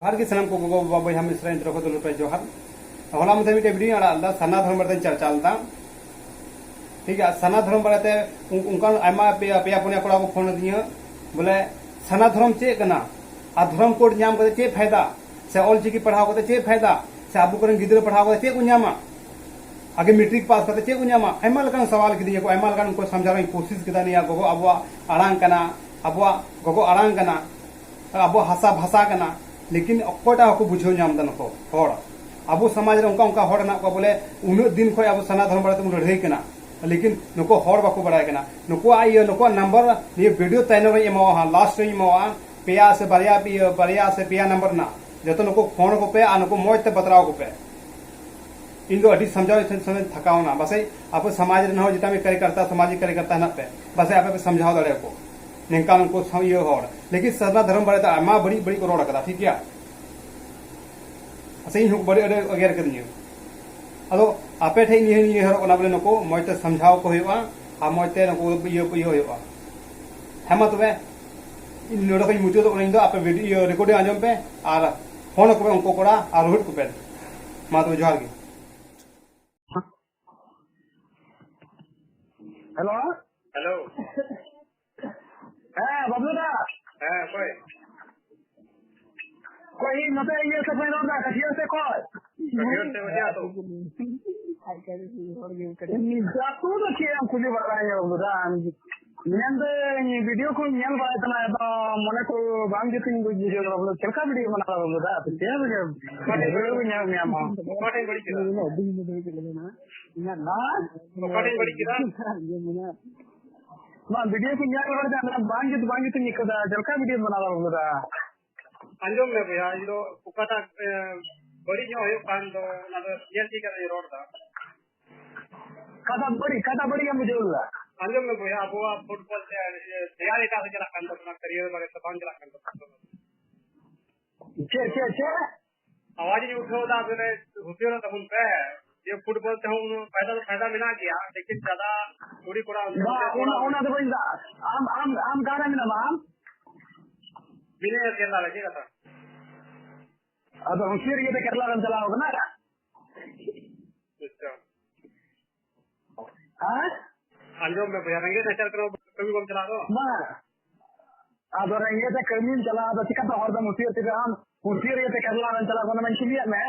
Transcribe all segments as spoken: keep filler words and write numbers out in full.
ᱡᱚᱦᱟᱨ ᱜᱮ ᱥᱟᱱᱟᱢ ᱠᱚ ᱜᱚᱜᱚ ᱵᱟᱵᱟ ᱵᱚᱭᱦᱟ ᱢᱤᱥᱨᱟ ᱤᱧ ᱛᱚᱨᱚᱯ ᱠᱷᱚᱱ ᱞᱟᱹᱴᱩ ᱡᱚᱦᱟᱨ᱾ ᱦᱚᱞᱟ ᱢᱟᱫᱷᱮᱨ ᱢᱤᱫᱴᱮᱱ ᱵᱷᱤᱰᱤᱭᱳᱧ ᱟᱲᱟᱜ ᱞᱮᱫᱟ, ᱥᱟᱨᱱᱟ ᱫᱷᱚᱨᱚᱢ ᱵᱟᱨᱮᱛᱮᱧ ᱪᱟᱨᱪᱟ ᱞᱮᱫᱟ᱾ ᱴᱷᱤᱠ ᱜᱮᱭᱟ, ᱥᱟᱨᱱᱟ ᱫᱷᱚᱨᱚᱢ ᱵᱟᱨᱮᱛᱮ ᱚᱱᱠᱟᱱ ᱟᱭᱢᱟ ᱯᱮᱭᱟ ᱯᱮᱭᱟ ᱯᱩᱱᱭᱟ ᱠᱚᱲᱟ ᱠᱚ ᱯᱷᱳᱱ ᱟᱹᱫᱤᱧᱟ, ᱵᱚᱞᱮ ᱥᱟᱨᱱᱟ ᱫᱷᱚᱨᱚᱢ ᱪᱮᱫ ᱠᱟᱱᱟ ᱟᱨ ᱫᱷᱚᱨᱚᱢ ᱠᱳᱰ ᱧᱟᱢ ᱠᱟᱛᱮ ᱪᱮᱫ ᱯᱷᱟᱭᱫᱟ, ᱥᱮ ᱚᱞ ᱪᱤᱠᱤ ᱯᱟᱲᱦᱟᱣ ᱠᱟᱛᱮ ᱪᱮᱫ ᱯᱷᱟᱭᱫᱟ, ᱥᱮ ᱟᱵᱚ ᱠᱚᱨᱮᱱ ᱜᱤᱫᱽᱨᱟᱹ ᱯᱟᱲᱦᱟᱣ ᱠᱟᱛᱮ ᱪᱮᱫ ᱠᱚ ᱧᱟᱢᱟ? ᱟᱜᱮ ᱢᱮᱴᱨᱤᱠ ᱯᱟᱥ ᱠᱟᱛᱮ ᱪᱮᱫ ᱠᱚ ᱧᱟᱢᱟ? ᱟᱭᱢᱟ ᱞᱮᱠᱟᱱ ᱥᱟᱣᱟᱞ ᱠᱤᱫᱤᱧᱟ ᱠᱚ, ᱟᱭᱢᱟ ᱞᱮᱠᱟᱱ ᱩᱱᱠᱩ ᱥᱟᱢᱡᱷᱟᱣ ᱨᱮᱧ ᱠᱳᱥᱤᱥ ᱠᱮᱫᱟ, ᱱᱤᱭᱟᱹ ᱜᱚᱜᱚ ᱟᱵᱚᱣᱟᱜ ᱟᱲᱟᱝ ᱠᱟᱱᱟ, ᱟᱵᱚᱣᱟᱜ ᱜᱚᱜᱚ ᱟᱲᱟᱝ ᱠᱟᱱᱟ, ᱟᱵᱚᱣᱟᱜ ᱦᱟᱥᱟ ᱵᱷᱟᱥᱟ ᱠᱟᱱᱟ, ᱞᱮᱠᱤᱱ ᱚᱠᱚᱭᱴᱟᱜ ᱦᱚᱸᱠᱚ ᱵᱩᱡᱷᱟᱹᱣ ᱧᱟᱢ ᱮᱫᱟ ᱱᱩᱠᱩ ᱦᱚᱲ᱾ ᱟᱵᱚ ᱥᱚᱢᱟᱡᱽ ᱨᱮ ᱚᱱᱠᱟ ᱚᱱᱠᱟ ᱦᱚᱲ ᱦᱮᱱᱟᱜ ᱠᱚᱣᱟ ᱵᱚᱞᱮ ᱩᱱᱟᱹᱜ ᱫᱤᱱ ᱠᱷᱚᱱ ᱟᱵᱚ ᱥᱟᱨᱱᱟ ᱫᱷᱚᱨᱚᱢ ᱵᱟᱨᱮ ᱛᱮᱵᱚᱱ ᱞᱟᱹᱲᱦᱟᱹᱭ ᱠᱟᱱᱟ, ᱞᱮᱠᱤᱱ ᱱᱩᱠᱩ ᱦᱚᱲ ᱵᱟᱠᱚ ᱵᱟᱲᱟᱭ ᱠᱟᱱᱟ᱾ ᱱᱩᱠᱩᱣᱟᱜ ᱤᱭᱟᱹ, ᱱᱩᱠᱩᱣᱟᱜ ᱱᱟᱢᱵᱟᱨ ᱱᱤᱭᱟᱹ ᱵᱷᱤᱰᱤᱭᱳ ᱛᱟᱭᱱᱚᱢ ᱨᱮᱧ ᱮᱢᱟᱣᱟ ᱦᱟᱸᱜ, ᱞᱟᱥᱴ ᱨᱮᱧ ᱮᱢᱟᱣᱟ, ᱯᱮᱭᱟ ᱥᱮ ᱵᱟᱨᱭᱟ, ᱤᱭᱟᱹ, ᱵᱟᱨᱭᱟ ᱥᱮ ᱯᱮᱭᱟ ᱱᱟᱢᱵᱟᱨ ᱨᱮᱱᱟᱜ᱾ ᱡᱚᱛᱚ ᱱᱩᱠᱩ ᱯᱷᱳᱱ ᱟᱠᱚ ᱯᱮ ᱟᱨ ᱱᱩᱠᱩ ᱢᱚᱡᱽ ᱛᱮ ᱵᱟᱛᱨᱟᱣ ᱟᱠᱚ ᱯᱮ᱾ ᱤᱧ ᱫᱚ ᱟᱹᱰᱤ ᱥᱟᱢᱡᱷᱟᱣ ᱥᱮ-, ᱥᱮ-, ᱛᱷᱟᱠᱟᱣ ᱮᱱᱟ᱾ ᱯᱟᱥᱮᱡ ᱟᱵᱚ ᱥᱚᱢᱟᱡᱽ ᱨᱮᱱ ᱦᱚᱸ ᱡᱮᱴᱟ ᱢᱤᱫ ᱠᱟᱨᱭᱚᱠᱚᱨᱛᱟ, ᱥᱟᱢᱟᱡᱤᱠ ᱠᱟᱨᱭᱚᱠᱚᱨᱛᱟ ᱦᱮᱱᱟᱜ ᱯᱮ, ᱯᱟᱥᱮᱡ ᱟᱯᱮ ᱯᱮ ᱥᱟᱢᱡᱷᱟᱣ ᱫᱟᱲᱮᱭᱟᱠᱚ᱾ ᱱᱤᱝᱠᱟᱱ ᱩᱱᱠᱩ ᱥᱟᱶ ᱤᱭᱟᱹ ᱦᱚᱲ᱾ ᱞᱮᱠᱤᱱ ᱥᱟᱨᱱᱟ ᱫᱷᱚᱨᱚᱢ ᱵᱟᱨᱮᱛᱮ ᱟᱭᱢᱟ ᱵᱟᱹᱲᱤᱡ ᱵᱟᱹᱲᱤᱡ ᱠᱚ ᱨᱚᱲ ᱟᱠᱟᱫᱟ, ᱴᱷᱤᱠ ᱜᱮᱭᱟ? ᱯᱟᱥᱮᱡ ᱤᱧ ᱦᱚᱸ ᱵᱟᱹᱲᱤᱡ ᱟᱹᱰᱤ ᱮᱜᱮᱨ ᱠᱟᱹᱫᱤᱧᱟ᱾ ᱟᱫᱚ ᱟᱯᱮ ᱴᱷᱮᱱ ᱱᱤᱭᱟᱹ ᱱᱤᱭᱟᱹ ᱦᱚᱨᱚᱜ ᱠᱟᱱᱟ ᱵᱚᱞᱮ ᱱᱩᱠᱩ ᱢᱚᱡᱽ ᱛᱮ ᱥᱟᱢᱡᱷᱟᱣ ᱠᱚ ᱦᱩᱭᱩᱜᱼᱟ ᱟᱨ ᱢᱚᱡᱽ ᱛᱮ ᱱᱩᱠᱩ ᱤᱭᱟᱹ, ᱤᱭᱟᱹ ᱦᱩᱭᱩᱜᱼᱟ᱾ ᱦᱮᱸ ᱢᱟ ᱛᱚᱵᱮ, ᱤᱧ ᱱᱚᱰᱮ ᱠᱷᱚᱱ ᱤᱧ ᱢᱩᱪᱟᱹᱫᱚᱜ ᱠᱟᱱᱟ᱾ ᱤᱧ ᱫᱚ ᱟᱯᱮ ᱵᱷᱤᱰᱤᱭᱳ ᱨᱮᱠᱚᱨᱰᱤᱝ ᱟᱸᱡᱚᱢ ᱯᱮ ᱟᱨ ᱯᱷᱳᱱ ᱟᱠᱚ ᱯᱮ ᱩᱱᱠᱩ ᱠᱚᱲᱟ ᱟᱨ ᱨᱩᱦᱮᱫ ᱠᱚᱯᱮ᱾ ᱢᱟ ᱛᱚᱵᱮ ᱡᱚᱦᱟᱨ ᱜᱮ᱾ ᱦᱮᱞᱳ᱾ ᱦᱮᱞᱳ᱾ ᱦᱮᱸ, ᱵᱟᱵᱞᱩ ᱫᱟ᱾ ᱦᱮᱸ, ᱚᱠᱚᱭ? ᱚᱠᱚᱭ, ᱤᱧ ᱱᱚᱛᱮ ᱤᱭᱟᱹ ᱥᱮᱫ ᱠᱷᱚᱱ ᱨᱚᱲ ᱫᱟ, ᱠᱟᱹᱴᱷᱤᱭᱟᱹ ᱥᱮᱫ ᱠᱷᱚᱱ᱾ ᱠᱟᱹᱴᱷᱤᱭᱟᱹ ᱥᱮᱫ ᱠᱷᱚᱱ ᱚᱠᱚᱭ ᱟᱛᱳ? ᱟᱛᱳ ᱫᱚ ᱪᱮᱫ ᱮᱢ ᱠᱩᱞᱤ ᱵᱟᱲᱟᱭᱟ, ᱵᱟᱵᱞᱩ ᱫᱟ? ᱢᱮᱱᱫᱟᱹᱧ, ᱵᱷᱤᱰᱤᱭᱳ ᱠᱚᱧ ᱧᱮᱞ ᱵᱟᱲᱟᱭ ᱛᱟᱢᱟ, ᱟᱫᱚ ᱢᱚᱱᱮ ᱠᱚ ᱵᱟᱝ ᱡᱩᱛᱤᱧ ᱵᱩᱡ ᱵᱩᱡᱷᱟᱹᱣ ᱠᱮᱫᱟ, ᱵᱟᱵᱞᱩ᱾ ᱪᱮᱫ ᱞᱮᱠᱟ ᱵᱷᱤᱰᱤᱭᱳ ᱵᱮᱱᱟᱣ ᱫᱟ, ᱵᱟᱵᱞᱩ ᱫᱟ? ᱟᱯᱮ ᱪᱮᱫ ᱵᱷᱤᱰᱤᱭᱳ ᱠᱚ ᱧᱮᱞ ᱧᱟᱢᱟ? ᱚᱠᱟᱴᱷᱮᱱ ᱵᱟᱹᱲᱤᱡ ᱠᱮᱫᱟ? ᱦᱮᱸ? ᱚᱠᱟᱴᱷᱮᱱ ᱵᱟᱹᱲᱤᱡ ᱠᱮᱫᱟ? ᱵᱟᱝ, ᱵᱷᱤᱰᱤᱭᱳ ᱠᱚ ᱧᱮᱞ ᱵᱟᱲᱟᱭ ᱛᱟᱢᱟ, ᱵᱟᱝ ᱡᱩᱛ, ᱵᱟᱝ ᱡᱩᱛᱤᱧ ᱟᱹᱭᱠᱟᱹᱣ ᱫᱟ᱾ ᱪᱮᱫ ᱞᱮᱠᱟ ᱵᱷᱤᱰᱤᱭᱳ ᱵᱮᱱᱟᱣ ᱫᱟ, ᱵᱟᱵᱞᱩ ᱫᱟ? ᱟᱸᱡᱚᱢ ᱢᱮ ᱵᱚᱭᱦᱟ, ᱤᱧ ᱫᱚ ᱚᱠᱟᱴᱟᱜ, ᱮ, ᱵᱟᱹᱲᱤᱡ ᱧᱚᱜ ᱦᱩᱭᱩᱜ ᱠᱟᱱ ᱫᱚ, ᱚᱱᱟ ᱫᱚ ᱧᱮᱞ ᱴᱷᱤᱠ ᱠᱟᱛᱮᱧ ᱨᱚᱲ ᱫᱟ᱾ ᱚᱠᱟᱴᱟᱜ ᱵᱟᱹᱲᱤᱡ, ᱚᱠᱟᱴᱟᱜ ᱵᱟᱹᱲᱤᱡ ᱮᱢ ᱵᱩᱡᱷᱟᱹᱣ ᱞᱮᱫᱟ? ᱟᱸᱡᱚᱢ ᱢᱮ ᱵᱚᱭᱦᱟ, ᱟᱵᱚᱣᱟᱜ ᱯᱷᱩᱴᱵᱚᱞ ᱛᱮ, ᱮ, ᱫᱷᱮᱭᱟᱱ ᱮᱴᱟᱜ ᱥᱮᱫ ᱪᱟᱞᱟᱜ ᱠᱟᱱ ᱛᱟᱵᱚᱱᱟ, ᱠᱮᱨᱤᱭᱟᱨ ᱵᱟᱨᱮ ᱛᱮ ᱵᱟᱝ ᱪᱟᱞᱟᱜ ᱠᱟᱱ ᱛᱟᱵᱚᱱᱟ᱾ ᱪᱮᱫ, ᱪᱮᱫ, ᱪᱮᱫ? ᱟᱣᱟᱡᱽ ᱤᱧ ᱩᱴᱷᱟᱹᱣ ᱫᱟ, ᱟᱵᱮᱱ ᱦᱩᱥᱭᱟᱹᱨᱚᱜ ᱛᱟᱵᱚᱱ ᱯᱮ᱾ ᱡᱮ ᱯᱷᱩᱴᱵᱚᱞ ᱛᱮᱦᱚᱸ ᱩᱱᱟᱹᱜ ᱯᱷᱟᱭᱫᱟ ᱫᱚ ᱯᱷᱟᱭᱫᱟ ᱢᱮᱱᱟᱜ ᱜᱮᱭᱟ, ᱞᱮᱠᱤᱱ ᱡᱟᱫᱟ ᱠᱩᱲᱤ ᱠᱚᱲᱟ ᱚᱱᱛᱮ ᱵᱟ, ᱚᱱᱛᱮ ᱚᱱᱟ, ᱠᱚᱲᱟ ᱚᱱᱟ ᱫᱚ ᱵᱟᱹᱧ ᱫᱟ᱾ ᱟᱢ, ᱟᱢ, ᱟᱢ ᱚᱠᱟᱨᱮ ᱢᱮᱱᱟᱢᱟ ᱟᱢ? ᱵᱤᱱᱟᱹ ᱮᱥ ᱜᱮᱞ ᱫᱟᱲᱮ, ᱪᱮᱫ ᱠᱟᱛᱷᱟ? ᱟᱫᱚ ᱦᱩᱸᱥᱤᱭᱟᱹᱨ ᱤᱭᱟᱹᱛᱮ ᱠᱮᱨᱟᱞᱟ ᱨᱮᱢ ᱪᱟᱞᱟᱣ ᱠᱟᱱᱟ? ᱟᱪᱪᱷᱟ᱾ ᱦᱮᱸ? ᱟᱸᱡᱚᱢ ᱢᱮ ᱵᱚᱭᱦᱟ, ᱨᱮᱸᱜᱮᱡ ᱱᱟᱪᱟᱨ ᱠᱟᱱᱟ, ᱠᱟᱹᱢᱤ ᱵᱟᱢ ᱪᱟᱞᱟᱜ ᱫᱚ? ᱵᱟᱝ᱾ ᱟᱫᱚ ᱨᱮᱸᱜᱮᱡ ᱛᱮ ᱠᱟᱹᱢᱤᱢ ᱪᱟᱞᱟᱜᱼᱟ, ᱟᱫᱚ ᱪᱤᱠᱟᱹᱛᱮ ᱦᱚᱲ ᱫᱚᱢ ᱦᱩᱸᱥᱤᱭᱟᱹᱨ ᱠᱮᱫᱟ? ᱟᱢ ᱦᱩᱸᱥᱤᱭᱟᱹᱨ ᱤᱭᱟᱹᱛᱮ ᱠᱮᱨᱟᱞᱟ ᱨᱮᱢ ᱪᱟᱞᱟᱣ ᱠᱟᱱᱟ, ᱢᱟᱧ ᱠᱩᱞᱤᱭᱮᱫ ᱢᱮ᱾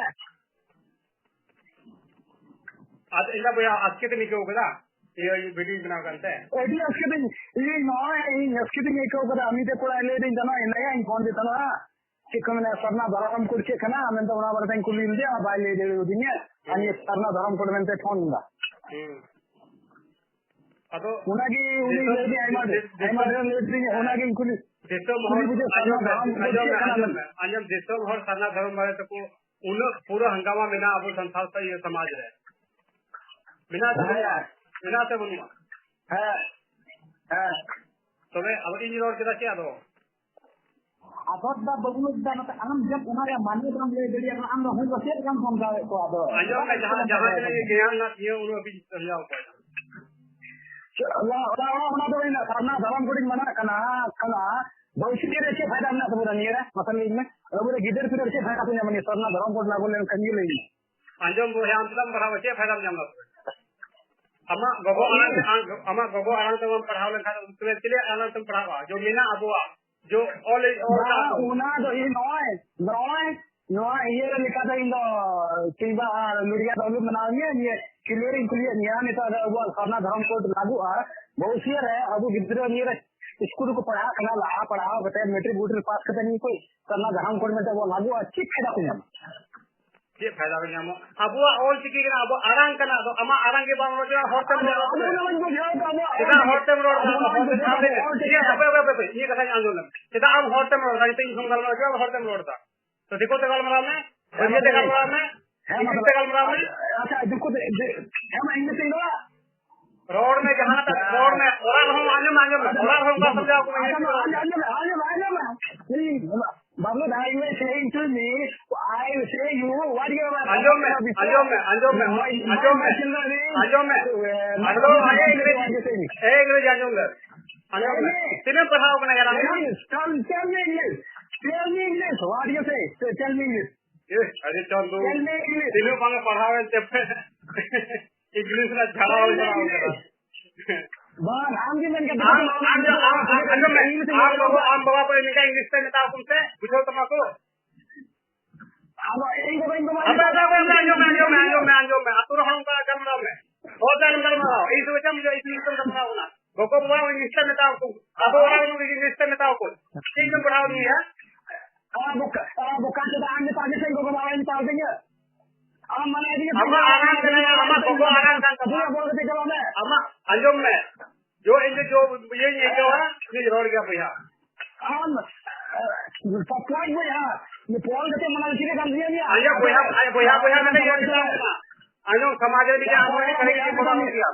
ᱟᱫᱚ ᱤᱧ ᱫᱚ ᱵᱚᱭᱦᱟ, ᱟᱥᱠᱮᱛᱮᱢ ᱟᱹᱭᱠᱟᱹᱣ ᱠᱟᱫᱟ? ᱤᱭᱟᱹ, ᱵᱷᱤᱰᱤᱭᱳᱧ ᱵᱮᱱᱟᱣ ᱠᱟᱱ ᱛᱮ? ᱟᱹᱰᱤ ᱟᱥᱠᱮᱛᱮᱧ, ᱤᱧ ᱱᱚᱜᱼᱚᱭ ᱤᱧ ᱟᱥᱠᱮᱛᱮᱧ ᱟᱹᱭᱠᱟᱹᱣ ᱠᱟᱫᱟ᱾ ᱢᱤᱫᱴᱮᱡ ᱠᱚᱲᱟᱭ ᱞᱟᱹᱭ ᱫᱟᱹᱧ ᱛᱟᱦᱮᱱᱟ, ᱤᱧ ᱞᱟᱹᱭᱟ, ᱤᱧ ᱯᱷᱳᱱ ᱫᱤᱧ ᱛᱟᱦᱮᱱᱟ, ᱪᱮᱫ ᱠᱚ ᱢᱮᱱᱟ, ᱥᱟᱨᱱᱟ ᱫᱷᱚᱨᱚᱢ ᱠᱳᱰ ᱪᱮᱫ ᱠᱟᱱᱟ ᱢᱮᱱᱛᱮ, ᱚᱱᱟ ᱵᱟᱨᱮᱛᱮᱧ ᱠᱩᱞᱤ ᱞᱮᱫᱮᱭᱟ, ᱵᱟᱭ ᱞᱟᱹᱭ ᱫᱟᱲᱮᱭᱟᱫᱤᱧᱟ᱾ ᱟᱨ ᱱᱤᱭᱟᱹ ᱦᱩᱸ᱾ ᱥᱟᱨᱱᱟ ᱫᱷᱚᱨᱚᱢ ᱠᱳᱰ ᱢᱮᱱᱛᱮ ᱯᱷᱳᱱ ᱫᱟ᱾ ᱦᱩᱸ᱾ ᱟᱫᱚ ᱚᱱᱟᱜᱮ ᱩᱱᱤ ᱫᱤᱥᱚᱢ, ᱞᱟᱹᱭ ᱫᱟᱹᱧ, ᱟᱭᱢᱟ ᱫᱤ-, ᱰᱷᱮᱨ, ᱫᱤ-, ᱟᱭᱢᱟ ᱫᱤᱥᱚᱢ, ᱰᱷᱮᱨ ᱞᱟᱹᱭ ᱫᱟᱹᱧ, ᱦᱮᱸ᱾ ᱚᱱᱟᱜᱮᱧ ᱠᱩᱞᱤ, ᱫᱤᱥᱚᱢ ᱠᱩᱞᱤ ᱦᱚᱲ, ᱵᱩᱡᱷᱟᱹᱣ, ᱥᱟᱨᱱᱟ ᱟᱸᱡᱚᱢ ᱢᱮ, ᱫᱷᱚᱨᱚᱢ ᱠᱳᱰ ᱟᱸᱡᱚᱢ ᱪᱮᱫ ᱢᱮ, ᱠᱟᱱᱟ ᱟᱸᱡᱚᱢ ᱢᱮᱱᱛᱮ᱾ ᱢᱮ, ᱟᱸᱡᱚᱢ, ᱫᱤᱥᱚᱢ ᱦᱚᱲ ᱥᱟᱨᱱᱟ ᱫᱷᱚᱨᱚᱢ ᱵᱟᱨᱮ ᱛᱮᱠᱚ ᱩᱱᱟᱹᱜ ᱯᱩᱨᱟᱹ ᱦᱟᱝᱜᱟᱢᱟ ᱢᱮᱱᱟᱜᱼᱟ ᱟᱵᱚ ᱥᱟᱱᱛᱟᱲ ᱥᱟ-, ᱤᱭᱟᱹ ᱥᱚᱢᱟᱡᱽ ᱨᱮ᱾ ᱢᱮᱱᱟᱜ ᱥᱮ ᱵᱟᱹᱱᱩᱜᱼᱟ? ᱦᱮᱸ᱾ ᱢᱮᱱᱟᱜ ᱥᱮ ᱵᱟᱹᱱᱩᱜᱼᱟ? ᱦᱮᱸ᱾ ᱦᱮᱸ᱾ ᱛᱚᱵᱮ ᱟᱫᱚ ᱤᱧ ᱨᱚᱲ ᱠᱮᱫᱟ ᱪᱮᱫ ᱟᱫᱚ? ᱟᱫᱚ ᱫᱟ ᱵᱟᱹᱵᱩ ᱫᱟ ᱱᱚᱛᱮ ᱟᱢ ᱡᱟᱵ ᱚᱱᱟ ᱨᱮᱭᱟᱜ ᱢᱟᱱᱮ ᱵᱟᱢ ᱞᱟᱹᱭ ᱫᱟᱲᱮᱭᱟᱜ ᱠᱟᱱᱟ, ᱟᱢ ᱫᱚ ᱦᱚᱭ ᱫᱚ ᱪᱮᱫ ᱞᱮᱠᱟᱢ ᱥᱟᱢᱡᱷᱟᱣᱮᱫ ᱠᱚᱣᱟ ᱟᱫᱚ? ᱟᱸᱡᱚᱢ ᱢᱮ, ᱡᱟᱦᱟᱸ, ᱡᱟᱦᱟᱸ ᱛᱤᱱᱟᱹᱜ ᱜᱮ ᱜᱮᱭᱟᱱ ᱢᱮᱱᱟᱜ ᱛᱤᱧᱟᱹ, ᱩᱱᱟᱹᱜ ᱵᱤᱱ ᱥᱟᱢᱡᱷᱟᱣ ᱠᱚᱣᱟ᱾ ᱚᱱᱟ, ᱚᱱᱟ, ᱚᱱᱟ ᱫᱚ ᱤᱧ ᱫᱚ ᱥᱟᱨᱱᱟ ᱫᱷᱚᱨᱚᱢ ᱠᱚᱴᱤᱧ ᱢᱟᱱᱟᱜ ᱠᱟᱱᱟ, ᱠᱟᱱᱟ᱾ ᱵᱷᱚᱵᱤᱥᱥᱚᱛ ᱨᱮ ᱪᱮᱫ ᱯᱷᱟᱭᱫᱟ ᱢᱮᱱᱟᱜ ᱛᱟᱵᱚᱱᱟ ᱱᱤᱭᱟᱹ ᱨᱮ? ᱢᱟᱥᱮ ᱞᱟᱹᱭ ᱢᱮ᱾ ᱟᱵᱚ ᱨᱮ ᱜᱤᱫᱟᱹᱨ ᱯᱤᱫᱟᱹᱨ ᱪᱮᱫ ᱯᱷᱟᱭᱫᱟ ᱠᱚ ᱧᱟᱢᱟ ᱱᱤᱭᱟᱹ ᱥᱟᱨᱱᱟ ᱫᱷᱚᱨᱚᱢ ᱠᱳᱰ ᱞᱟᱜᱩ ᱞᱮᱱᱠᱷᱟᱱ? ᱤᱭᱟᱹ ᱞᱟᱹᱭ ᱢᱮ᱾ ᱟᱸᱡᱚᱢ ᱵᱚᱭᱦᱟ, ᱟᱢ ᱪᱮᱫᱟᱜ ᱮᱢ ᱯᱟᱲᱦᱟᱣᱟ? ᱪᱮᱫ ᱯᱷᱟᱭᱫᱟᱢ ᱧᱟᱢ ᱫᱟ ᱛᱚᱵᱮ? ᱟᱢᱟᱜ ᱜᱚᱜᱚ ᱟᱲᱟᱝ, ᱟᱢ, ᱟᱢᱟᱜ ᱜᱚᱜᱚ ᱟᱲᱟᱝ ᱛᱮ ᱵᱟᱢ ᱯᱟᱲᱦᱟᱣ ᱞᱮᱱᱠᱷᱟᱱ ᱛᱚᱵᱮ ᱪᱮᱫ ᱟᱲᱟᱝ ᱛᱮᱢ ᱯᱟᱲᱦᱟᱣᱟ? ᱡᱚ ᱢᱮᱱᱟᱜ ᱟᱵᱚᱣᱟᱜ, ᱡᱚ ᱚᱞ, ᱚᱞ ᱵᱟᱝ, ᱠᱟᱜ ᱵᱚᱱ᱾ ᱚᱱᱟ ᱫᱚ ᱤᱧ ᱱᱚᱜᱼᱚᱭ, ᱱᱚᱜᱼᱚᱭ, ᱱᱚᱣᱟ ᱤᱭᱟᱹ ᱞᱮᱠᱟᱛᱮ ᱤᱧ ᱫᱚ ᱠᱤᱝᱵᱟ ᱞᱩᱲᱤᱭᱟ ᱫᱚ ᱟᱞᱚᱢ ᱢᱟᱱᱟᱣ ᱤᱧᱟᱹ, ᱱᱤᱭᱟᱹ clear ᱤᱧ ᱠᱩᱞᱤᱭᱮᱫ ᱢᱮᱭᱟ, ᱱᱤᱛᱚᱜ ᱫᱚ ᱟᱵᱚᱣᱟᱜ ᱥᱟᱨᱱᱟ ᱫᱷᱚᱨᱚᱢ ᱠᱳᱰ ᱞᱟᱹᱜᱩᱜᱼᱟ, ᱵᱷᱚᱵᱤᱥᱥᱚᱛ ᱨᱮ ᱟᱵᱚ ᱜᱤᱫᱽᱨᱟᱹ ᱱᱤᱭᱟᱹ ᱨᱮ ᱥᱠᱩᱞ ᱨᱮᱠᱚ ᱯᱟᱲᱦᱟᱜ ᱠᱟᱱᱟ, ᱞᱟᱦᱟ ᱯᱟᱲᱦᱟᱣ ᱠᱟᱛᱮ ᱢᱮᱴᱨᱤᱠ ᱵᱩᱴᱨᱤᱠ ᱯᱟᱥ ᱠᱟᱛᱮ ᱱᱤᱭᱟᱹ ᱠᱚ ᱥᱟᱨᱱᱟ ᱫᱷᱚᱨᱚᱢ ᱠᱳᱰ ᱢᱮᱱᱛᱮ ᱟᱵᱚᱣᱟᱜ ᱞᱟᱹᱜᱩᱜᱼᱟ, ᱪᱮᱫ ᱯᱷᱟᱭᱫᱟ ᱠᱚ ᱧᱟᱢᱟ? ᱪᱮᱫ ᱯᱷᱟᱭᱫᱟ ᱠᱚ ᱧᱟᱢᱟ? ᱟᱵᱚᱣᱟᱜ ᱚᱞ ᱪᱤᱠᱤ ᱠᱟᱱᱟ, ᱟᱵᱚᱣᱟᱜ ᱟᱲᱟᱝ ᱠᱟᱱᱟ, ᱟᱫᱚ ᱟᱢᱟᱜ ᱟᱲᱟᱝ ᱜᱮ ᱵᱟᱢ ᱨᱚᱲ ᱠᱟᱱᱟ, ᱦᱚᱲ ᱛᱮᱢ ᱨᱚᱲ ᱟᱫᱚ ᱠᱟᱱᱟ᱾ ᱚᱱᱟ ᱢᱟᱧ ᱵᱩᱡᱷᱟᱹᱣ ᱫᱟ, ᱟᱵᱚᱣᱟᱜ ᱪᱮᱫᱟᱜ ᱦᱚᱲ ᱛᱮᱢ ᱨᱚᱲ ᱫᱟ? ᱟᱵᱚ ᱦᱚᱲ ᱢᱟᱧ ᱛᱮ ᱵᱩᱡᱷᱟᱹᱣ ᱫᱟ, ᱟᱵᱚ ᱦᱚᱲ ᱛᱮ ᱤᱧᱟᱹᱜ, ᱦᱟᱯᱮ, ᱦᱟᱯᱮ, ᱦᱟᱯᱮ, ᱤᱧᱟᱹᱜ ᱠᱟᱛᱷᱟᱧ ᱟᱸᱡᱚᱢ ᱞᱮᱢ᱾ ᱪᱮᱫᱟᱜ ᱟᱢ ᱦᱚᱲ ᱛᱮᱢ ᱨᱚᱲ ᱫᱟ? ᱱᱤᱛᱚᱜ ᱤᱧ ᱥᱚᱸᱜᱮ ᱜᱟᱞᱢᱟᱨᱟᱣ ᱦᱚᱪᱚᱭᱟ, ᱦᱚᱲ ᱛᱮᱢ ᱨᱚᱲ ᱫᱟ᱾ ᱛᱚ ᱫᱤᱠᱩ ᱛᱮ ᱜᱟᱞᱢᱟᱨᱟᱣ ᱢᱮ, ᱦᱮᱸ, ᱤᱝᱞᱤᱥ ᱛᱮ ᱜᱟᱞᱢᱟᱨᱟᱣ ᱢᱮ, ᱟᱪᱪᱷᱟ, ᱫᱤᱠᱩ ᱛᱮ, ᱫᱤ-, ᱦᱮᱸ, ᱢᱟ, ᱤᱝᱞᱤᱥ ᱛᱮᱧ ᱨᱚᱲᱟ᱾ ᱨᱚᱲ ᱢᱮ, ᱡᱟᱦᱟᱸᱴᱟᱜ ᱨᱚᱲ ᱢᱮ, ᱚᱲᱟᱜ ᱨᱮᱦᱚᱸ ᱟᱸᱡᱚᱢ ᱢᱮ, ᱟᱸᱡᱚᱢ ᱢᱮ, ᱚᱲᱟᱜ ᱨᱮᱦᱚᱸ ᱚᱱᱠᱟ ᱥᱟᱢᱡᱷᱟᱣ ᱠᱚ ᱢᱮ, ᱤᱝᱞᱤᱥ ᱛᱮ ᱨᱚᱲ ᱢᱮ᱾ ᱟᱸᱡᱚᱢ ᱢᱮ, ᱟᱸᱡᱚᱢ ᱢᱮ, ᱟᱸᱡᱚᱢ ᱢᱮ, ᱟᱸᱡᱚᱢ ᱢᱮ᱾ ᱵᱟᱵᱞᱩ ᱫᱟ, you are saying to me, I say you, what you are, ᱟᱸᱡᱚᱢ ᱢᱮ, ᱟᱸᱡᱚᱢ ᱢᱮ, ᱟᱸᱡᱚᱢ ᱢᱮ, ᱟᱸᱡᱚᱢ ᱢᱮ, ᱟᱸᱡᱚᱢ ᱢᱮ᱾ ᱟᱸᱡᱚᱢ ᱢᱮ, ᱟᱸᱡᱚᱢ ᱢᱮ, ᱟᱸᱡᱚᱢ ᱢᱮ᱾ ᱛᱤᱱᱟᱹᱜ ᱮᱢ ᱯᱟᱲᱦᱟᱣ ᱠᱟᱱᱟ ᱭᱟᱨᱟ? Tell me, tell me English. Tell me English. What do you say? Tell me English. ᱮ, ᱟᱹᱰᱤ ᱪᱚᱨ ᱫᱩ᱾ ᱧᱮᱞ ᱢᱮ, ᱤᱝᱞᱤᱥ᱾ ᱛᱤᱱᱟᱹᱜ ᱵᱟᱝ ᱮ ᱯᱟᱲᱦᱟᱣ ᱮᱱ ᱛᱮ ᱤᱝᱞᱤᱥ ᱨᱮᱱᱟᱜ ᱡᱷᱟᱲᱟ ᱦᱚᱸᱭ ᱯᱟᱲᱦᱟᱣ ᱠᱟᱫᱟ᱾ ᱵᱟᱝ, ᱟᱢ ᱜᱮ ᱢᱮᱱ ᱠᱟᱛᱮ ᱟᱢ, ᱟᱢ, ᱟᱢ, ᱟᱢ, ᱟᱸᱡᱚᱢ ᱢᱮ, ᱤᱝᱞᱤᱥ ᱟᱢ ᱵᱟᱵᱟ, ᱟᱢ ᱵᱟᱵᱟ ᱠᱚ ᱱᱤᱝᱠᱟ ᱤᱝᱞᱤᱥ ᱛᱮ ᱢᱮᱛᱟ ᱠᱚᱢ ᱥᱮ, ᱵᱩᱡᱷᱟᱹᱣ ᱛᱟᱢᱟ ᱠᱚ᱾ ᱟᱫᱚ ᱤᱧ ᱵᱟᱵᱟ, ᱤᱧ ᱵᱟᱵᱟ ᱟᱯᱮ, ᱟᱯᱮ, ᱟᱯᱮ, ᱟᱸᱡᱚᱢ ᱢᱮ, ᱟᱸᱡᱚᱢ ᱢᱮ, ᱟᱸᱡᱚᱢ ᱢᱮ, ᱟᱸᱡᱚᱢ ᱢᱮ, ᱟᱹᱛᱩ ᱨᱮ ᱦᱚᱲ ᱚᱱᱠᱟ ᱜᱟᱞᱢᱟᱨᱟᱣ ᱢᱮ, ᱦᱚᱲ ᱛᱮ ᱟᱞᱚᱢ ᱜᱟᱞᱢᱟᱨᱟᱣ, ᱤᱧ ᱫᱚ ᱪᱮᱫ ᱮᱢ ᱵᱩᱡᱷᱟᱹᱣᱟ, ᱤᱧ ᱫᱚ ᱪᱮᱫ ᱮᱢ ᱜᱟᱞᱢᱟᱨᱟᱣ ᱠᱟᱱᱟ? ᱜᱚᱜᱚ ᱵᱟᱵᱟ ᱤᱝᱞᱤᱥ ᱛᱮ ᱢᱮᱛᱟᱣ ᱠᱚ, ᱟᱵᱚ ᱚᱲᱟᱜ ᱨᱮ ᱤᱝᱞᱤᱥ ᱛᱮ ᱢᱮᱛᱟᱣ ᱠᱚ, ᱪᱮᱫ ᱪᱚᱢ ᱯᱟᱲᱦᱟᱣ ᱫᱤᱧᱟ? ᱟᱨ ᱵᱚᱠᱟ-, ᱟᱨ ᱵᱚᱠᱟ ᱪᱮᱫᱟᱜ ᱟᱢ ᱫᱚ ᱯᱟᱲᱦᱟᱣ ᱥᱮᱫ ᱜᱚᱜᱚ ᱵᱟᱵᱟ ᱤᱧ ᱯᱟᱲᱦᱟᱣ ᱫᱤᱧᱟ? ᱟᱢ ᱢᱟᱱᱮ ᱤᱧ ᱟᱢᱟᱜ ᱟᱲᱟᱝ ᱠᱟᱱᱟ, ᱟᱢᱟᱜ ᱜᱚᱜᱚ ᱟᱲᱟᱝ ᱠᱟᱱ ᱛᱟᱢᱟ᱾ ᱫᱩᱲᱩᱵ ᱵᱚᱞ ᱠᱟᱛᱮ ᱪᱟᱞᱟᱜ ᱢᱮ᱾ ᱟᱢᱟᱜ, ᱟᱸᱡᱚᱢ ᱢᱮ, ᱡᱚ ᱤᱧ ᱫᱚ ᱡᱚ ᱤᱭᱟᱹᱧ ᱟᱹᱭᱠᱟᱹᱣᱟ, ᱩᱱᱤ ᱨᱚᱲ ᱜᱮᱭᱟ ᱵᱚᱭᱦᱟ᱾ ᱟᱢ, ᱮ, ᱥᱟᱯᱞᱟᱭ ᱵᱚᱭᱦᱟ, ᱩᱱᱤ ᱯᱷᱳᱱ ᱠᱟᱛᱮ ᱢᱟᱱᱟᱣ ᱪᱮᱫ ᱮ ᱠᱟᱱ ᱛᱤᱧᱟ ᱩᱱᱤᱭᱟᱜ? ᱟᱭᱳ ᱵᱚᱭᱦᱟ, ᱟᱭᱳ ᱵᱚᱭᱦᱟ, ᱵᱚᱭᱦᱟ ᱠᱟᱛᱮ ᱜᱮ ᱟᱸᱡᱚᱢ ᱠᱟᱱᱟ᱾ ᱟᱸᱡᱚᱢ ᱥᱚᱢᱟᱡᱽ ᱨᱮ ᱢᱤᱫᱴᱮᱱ ᱟᱢ ᱦᱚᱸ ᱢᱤᱫᱴᱮᱱ ᱠᱟᱹᱴᱤᱡ ᱠᱟᱹᱴᱤᱡ ᱵᱚᱲᱚ ᱜᱮᱭᱟ᱾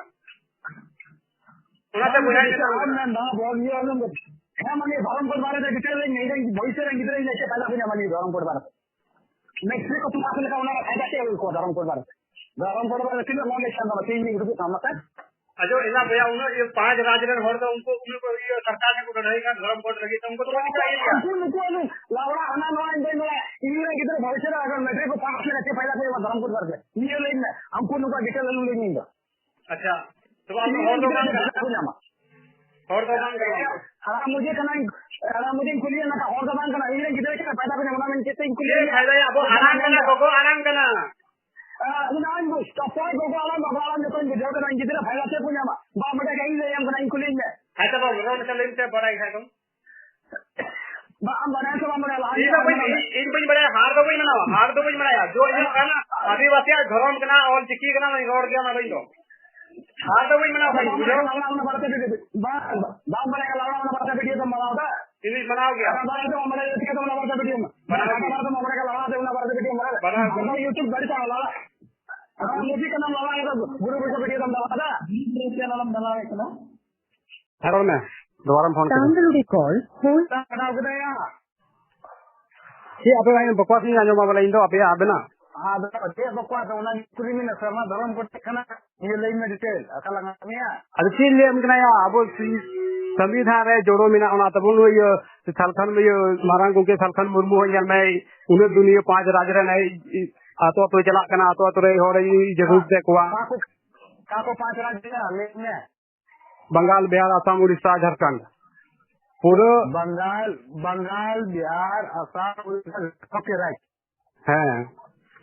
ᱚᱱᱟᱛᱮ ᱵᱚᱭᱦᱟ ᱪᱮᱫ ᱟᱢ ᱢᱮᱱ ᱫᱟ, ᱵᱚᱞ ᱜᱮ ᱟᱸᱡᱚᱢ ᱠᱟᱛᱮ᱾ ᱦᱮᱸ, ᱢᱟᱱᱮ ᱫᱷᱚᱨᱚᱢ ᱠᱳᱰ ᱵᱟᱨᱮ ᱛᱮ ᱜᱤᱫᱽᱨᱟᱹ ᱞᱟᱹᱭ ᱢᱮ, ᱤᱧ ᱵᱷᱚᱵᱤᱥᱥᱚᱛ ᱨᱮᱱ ᱜᱤᱫᱽᱨᱟᱹ ᱤᱧ ᱞᱟᱹᱭ ᱪᱮᱫ ᱯᱷᱟᱭᱫᱟ ᱠᱚ ᱧᱟᱢᱟ ᱱᱤᱭᱟᱹ ᱫᱷᱚᱨᱚᱢ ᱠᱳᱰ ᱵᱟᱨᱮ ᱛᱮ? ᱢᱮᱴᱨᱤᱠ ᱠᱚ ᱯᱟᱥ ᱞᱮᱠᱷᱟᱱ ᱚᱱᱟ ᱨᱮ ᱯᱷᱟᱭᱫᱟ ᱪᱮᱫ ᱦᱩᱭ ᱠᱚᱜᱼᱟ ᱫᱷᱚᱨᱚᱢ ᱠᱳᱰ ᱵᱟᱨᱮ ᱛᱮ? ᱫᱷᱚᱨᱚᱢ ᱠᱳᱰ ᱵᱟᱨᱮ ᱛᱮ ᱛᱤᱱᱟᱹᱜ knowledge ᱠᱟᱱ ᱛᱟᱢᱟ? ᱛᱮᱦᱮᱧ ᱜᱮ ᱩᱰᱩᱠᱚᱜ ᱛᱟᱢᱟ, ᱢᱟᱥᱮ? ᱟᱪᱪᱷᱟ, ᱮᱱᱟ ᱵᱚᱭᱦᱟ, ᱩᱱᱟᱹᱜ ᱤᱭᱟᱹ ᱯᱟᱸᱪ ᱨᱟᱡᱽ ᱨᱮᱱ ᱦᱚᱲ ᱫᱚ ᱩᱱᱠᱩ, ᱩᱱᱠᱩ ᱤᱭᱟᱹ ᱥᱚᱨᱠᱟᱨ ᱴᱷᱮᱱ ᱠᱚ ᱞᱟᱹᱲᱦᱟᱹᱭ ᱠᱟᱱ ᱫᱷᱚᱨᱚᱢ ᱠᱳᱰ ᱞᱟᱹᱜᱤᱫ, ᱛᱚ ᱩᱱᱠᱩ ᱫᱚ ᱵᱟᱠᱚ ᱪᱟᱞᱟᱜ ᱜᱮᱭᱟ᱾ ᱩᱱᱠᱩ ᱱᱩᱠᱩ ᱟᱞᱚ ᱞᱟᱣᱲᱟ ᱦᱟᱱᱟ ᱱᱚᱣᱟ ᱤᱧ ᱫᱚᱧ ᱞᱟᱹᱭᱟ, ᱤᱧ ᱨᱮᱱ ᱜᱤᱫᱽᱨᱟᱹ ᱵᱷᱚᱵᱤᱥᱥᱚᱛ ᱨᱮ ᱟᱜᱟᱨ ᱢᱮᱴᱨᱤᱠ ᱠᱚ ᱯᱟᱥ ᱞᱮᱠᱷᱟᱱ ᱪᱮᱫ ᱯᱷᱟᱭᱫᱟ ᱠᱚ ᱧᱟᱢᱟ ᱫᱷᱚᱨᱚᱢ ᱠᱳᱰ ᱵᱟᱨᱮ ᱛᱮ? ᱱᱤᱭᱟᱹ ᱞᱟᱹᱭ ᱢᱮ, ᱩᱱᱠᱩ ᱱᱩᱠᱩᱣᱟᱜ detail ᱟᱞᱚᱢ ᱞᱟᱹᱭ ᱤᱧ ᱫᱚ᱾ ᱟᱪᱪᱷᱟ, ᱛᱚᱵᱮ ᱟᱢ ᱫᱚ ᱦᱚᱲ ᱫᱚ ᱵᱟᱝ ᱠᱟᱱᱟ᱾ ᱯᱷᱟᱭᱫᱟ ᱠᱚ ᱧᱟᱢᱟ᱾ ᱦᱚᱲ ᱫᱚ ᱵᱟᱝ ᱠᱟᱱᱟ᱾ ᱦᱟᱲᱟᱢ ᱢᱩᱡᱮ ᱠᱟᱱᱟᱧ, ᱦᱟᱲᱟᱢ ᱢᱩᱡᱮᱧ ᱠᱩᱞᱤᱭᱮ ᱱᱟᱠᱷᱟ, ᱦᱚᱲ ᱫᱚ ᱵᱟᱝ ᱠᱟᱱᱟ᱾ ᱤᱧ ᱨᱮᱱ ᱜᱤᱫᱽᱨᱟᱹ ᱪᱮᱫ ᱯᱷᱟᱭᱫᱟ ᱠᱚ ᱧᱟᱢᱟ, ᱚᱱᱟ ᱢᱮᱱ ᱪᱮᱫ ᱛᱮᱧ ᱪᱮᱫ ᱠᱩᱞᱤᱭᱮ? ᱯᱷᱟᱭᱫᱟᱭᱟ? ᱟᱵᱚ ᱟᱲᱟᱝ ᱠᱟᱱᱟ, ᱜᱚᱜᱚ ᱟᱲᱟᱝ ᱠᱟᱱᱟ᱾ ᱟᱨ ᱤᱧ ᱟᱲᱟᱝ ᱵᱩᱡᱽ, ᱛᱟᱯᱚᱨ ᱜᱚᱜᱚ ᱟᱲᱟᱝ, ᱵᱟᱵᱟ ᱟᱲᱟᱝ ᱡᱚᱛᱚᱧ ᱵᱩᱡᱷᱟᱹᱣ ᱠᱟᱫᱟ, ᱤᱧ ᱜᱤᱫᱽᱨᱟᱹ ᱯᱷᱟᱭᱫᱟ ᱪᱮᱫ ᱠᱚ ᱧᱟᱢᱟ? ᱵᱟᱢ ᱵᱟᱰᱟᱭ ᱠᱷᱟᱱ ᱤᱧ ᱞᱟᱹᱭᱟᱢ ᱠᱟᱱᱟ, ᱤᱧ ᱠᱩᱞᱤᱭᱮᱧ ᱢᱮ᱾ ᱦᱮᱸ, ᱛᱚᱵᱮ ᱨᱚᱲ ᱢᱮᱥᱮ, ᱞᱟᱹᱭ ᱢᱮᱥᱮ, ᱵᱟᱰᱟᱭ ᱠᱷᱟᱡ ᱫᱚᱢ᱾ ᱵᱟ, ᱟᱢ ᱵᱟᱲᱟᱭᱟ ᱥᱮ ᱵᱟᱢ ᱵᱟᱲᱟᱭᱟ? ᱞᱟᱦᱟ ᱤᱧ ᱫᱚ ᱵᱟᱹᱧ, ᱤᱧ, ᱤᱧ ᱵᱟᱹᱧ ᱵᱟᱲᱟᱭᱟ, ᱦᱟᱨ ᱫᱚ ᱵᱟᱹᱧ ᱢᱟᱱᱟᱣᱟ, ᱦᱟᱨ ᱫᱚ ᱵᱟᱹᱧ ᱵᱟᱲᱟᱭᱟ᱾ ᱡᱚ ᱤᱧᱟᱹᱜ ᱠᱟᱱᱟ, ᱟᱹᱫᱤᱵᱟᱹᱥᱤᱭᱟᱜ ᱫᱷᱚᱨᱚᱢ ᱠᱟᱱᱟ, ᱚᱞ ᱪᱤᱠᱤ ᱠᱟᱱᱟ, ᱚᱱᱟᱧ ᱨᱚᱲ ᱜᱮᱭᱟ, ᱚᱱᱟ ᱫᱚ ᱤᱧ ᱫᱚ᱾ ᱦᱟᱨ ᱫᱚ ᱵᱟᱹᱧ ᱢᱟᱱᱟᱣᱟ, ᱵᱟᱹᱧ ᱵᱩᱡᱷᱟᱹᱣ᱾ ᱵᱟᱢ ᱵᱟᱲᱟᱭᱟ, ᱞᱟᱦᱟ ᱚᱱᱟ ᱵᱟᱨᱮᱛᱮ video ᱫᱚ ᱢᱟᱱᱟᱣ ᱫᱟ᱾ ᱤᱧ ᱫᱩᱧ ᱢᱟᱱᱟᱣ ᱜᱮᱭᱟ᱾ ᱟᱨ ᱵᱟᱲᱟᱭ ᱫᱚ ᱵᱟᱢ ᱵᱟᱲᱟᱭᱟ, ᱪᱤᱠᱟᱹ ᱛᱮᱢ ᱢᱟᱱᱟᱣ ᱫᱟ video ᱢᱟ? ᱢᱟᱱᱟᱣ ᱜᱮ᱾ ᱟᱨ ᱵᱟᱢ ᱵᱟᱲᱟᱭᱟ, ᱞᱟᱦᱟ ᱫᱚ ᱚᱱᱟ ᱵᱟᱨᱮᱛᱮ video ᱢᱟ᱾ ᱢᱟᱱᱟᱣ ᱜᱮ᱾ ᱟᱢ ᱫᱚ YouTube ᱵᱟᱹᱲᱤᱡ ᱛᱟᱢᱟ, ᱞᱟᱦᱟ᱾ ᱟᱢ ᱢᱩᱵᱷᱤ ᱠᱟᱱᱟᱢ, ᱞᱟᱦᱟ ᱫᱚ ᱵᱩᱨᱩ ᱵᱚᱸᱜᱟ video ᱫᱚᱢ ᱫᱟᱲᱮᱭᱟᱜᱼᱟ? YouTube channel ᱮᱢ ᱵᱮᱱᱟᱣᱮᱫ ᱠᱟᱱᱟ᱾ ᱦᱮᱸ, ᱨᱚᱲ ᱢᱮ᱾ ᱫᱚᱵᱟᱨᱟᱢ ᱯᱷᱳᱱ ᱠᱮᱫᱟ᱾ Sound recall, hold. ᱪᱮᱫ ᱟᱯᱮ ᱵᱟᱠᱚᱣᱟᱥ ᱤᱧ ᱟᱸᱡᱚᱢᱟ ᱵᱚᱞᱮ ᱤᱧ ᱫᱚ ᱟᱯᱮᱭᱟᱜ ᱟᱵᱮᱱᱟᱜ? ᱟᱫᱚ ᱪᱮᱫ ᱵᱟᱠᱚᱣᱟᱥ, ᱚᱱᱟ ᱜᱮ ᱠᱩᱞᱤ ᱢᱮ, ᱥᱟᱨᱱᱟ ᱫᱷᱚᱨᱚᱢ ᱠᱚ ᱪᱮᱫ ᱠᱟᱱᱟ? ᱤᱭᱟᱹ ᱞᱟᱹᱭ ᱢᱮ detail, ᱟᱠᱟ ᱞᱟᱜᱟᱣ ᱢᱮᱭᱟ? ᱟᱫᱚ ᱪᱮᱫ ᱞᱟᱹᱭᱟᱢ ᱠᱟᱱᱟ ᱭᱟ, ᱟᱵᱚ ᱥᱤ-, ᱥᱚᱝᱵᱤᱫᱷᱟᱱ ᱨᱮ ᱡᱚᱲᱚ ᱢᱮᱱᱟᱜ ᱚᱱᱟ ᱛᱟᱵᱚᱱ ᱤᱭᱟᱹ ᱥᱟᱞᱠᱷᱟᱱ, ᱤᱭᱟᱹ, ᱢᱟᱨᱟᱝ ᱜᱚᱢᱠᱮ ᱥᱟᱞᱠᱷᱟᱱ ᱢᱩᱨᱢᱩ ᱦᱚᱸ ᱧᱮᱞ ᱢᱮ, ᱩᱱᱟᱹᱜ ᱫᱩᱱᱤᱭᱟᱹ ᱯᱟᱸᱪ ᱨᱟᱡᱽ ᱨᱮᱱ ᱟᱡ ᱟᱹᱛᱩ ᱟᱹᱛᱩ ᱪᱟᱞᱟᱜ ᱠᱟᱱᱟ, ᱟᱹᱛᱩ ᱟᱹᱛᱩ ᱨᱮ ᱦᱚᱲ ᱡᱟᱹᱨᱩᱲ ᱛᱮ ᱠᱚᱣᱟ᱾ ᱚᱠᱟ ᱠᱚ, ᱚᱠᱟ ᱠᱚ ᱯᱟᱸᱪ ᱨᱟᱡᱽ ᱨᱮᱱᱟᱜ ᱞᱟᱹᱭ ᱢᱮ᱾ ᱵᱟᱝᱜᱟᱞ, ᱵᱤᱦᱟᱨ, ᱟᱥᱟᱢ, ᱩᱲᱤᱥᱥᱟ, ᱡᱷᱟᱲᱠᱷᱚᱸᱰ᱾ ᱯᱩᱨᱟᱹ ᱵᱟᱝᱜᱟᱞ, ᱵᱟᱝᱜᱟᱞ, ᱵᱤᱦᱟᱨ, ᱟᱥᱟᱢ, ᱩᱲᱤᱥᱥᱟ, ᱡᱷᱟᱲᱠᱷᱚᱸᱰ ᱨᱟᱡᱽ᱾ ᱦᱮᱸ,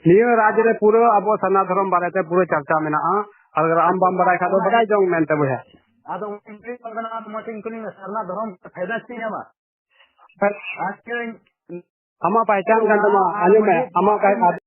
ᱱᱤᱭᱟᱹ ᱨᱟᱡᱽ ᱨᱮ ᱯᱩᱨᱟᱹ ᱟᱵᱚ ᱥᱟᱨᱱᱟ ᱫᱷᱚᱨᱚᱢ ᱵᱟᱨᱮᱛᱮ ᱯᱩᱨᱟᱹ ᱪᱟᱨᱪᱟ ᱢᱮᱱᱟᱜᱼᱟ᱾ ᱟᱨ ᱟᱢ ᱵᱟᱢ ᱵᱟᱲᱟᱭ ᱠᱷᱟᱡ ᱫᱚ ᱵᱟᱲᱟᱭ ᱡᱚᱝ ᱢᱮᱱᱛᱮ ᱵᱚᱭᱦᱟ᱾ ᱟᱫᱚ ᱩᱱᱤ ᱠᱩᱞᱤ ᱠᱟᱱᱟ, ᱢᱚᱡᱽ ᱤᱧ ᱠᱩᱞᱤ ᱢᱮ, ᱥᱟᱨᱱᱟ ᱫᱷᱚᱨᱚᱢ ᱯᱷᱟᱭᱫᱟ ᱪᱮᱫ ᱧᱟᱢᱟ? ᱦᱮᱸ᱾ ᱟᱡ ᱟᱢᱟᱜ ᱯᱟᱭᱪᱟᱱ ᱠᱟᱱ ᱛᱟᱢᱟ, ᱟᱸᱡᱚᱢ ᱢᱮ, ᱟᱢᱟᱜ ᱯᱟᱭ-,